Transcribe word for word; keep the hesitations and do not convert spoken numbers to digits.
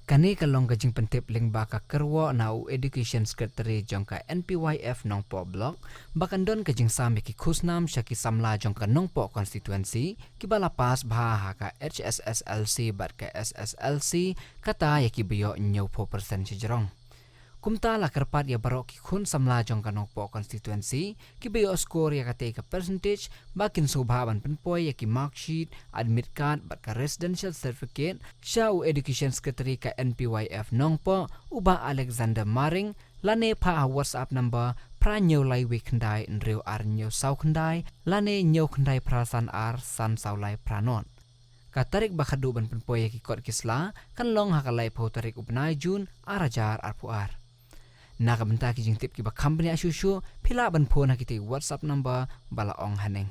Kane ka long ka jingpyntip lyngba ka kyrwoh na u Education Secretary jong ka N P Y F Nongpoh Block ba kan don ka jingsam ïa ki khusnam sha ki samla jong ka Nongpoh Constituency kiba la pass bha ha ka H S S L C bad ka S S L C, kata ïa kiba ïoh hynñiewphew percent shajrong. Kumta la kyrpad ïa baroh ki khun samla jong ka Nongpoh Constituency kiba ïoh score ïa katei ka percentage ba kin sngewbha ban pynpoi ïa ki marksheet, admit card bad ka residential certificate sha u Education Secretary ka N P Y F Nongpoh, u Bah Alexander Maring, lane phah ha WhatsApp number phra hynñiew lai wei khyndai hynriew ar hynñiew saw khyndai lane hynñiew khyndai phra san ar san saw lai phra nod. Ka tarik ba khatduh ban pynpoi ïa ki kot ki sla kan long ha ka laiphew tarik u bnai Jun ar hajar arphew ar. Na ka bynta ki jingtip kiba kham bniah shuh shuh, phi lah ban phone ha kitei WhatsApp number ba la ong haneng.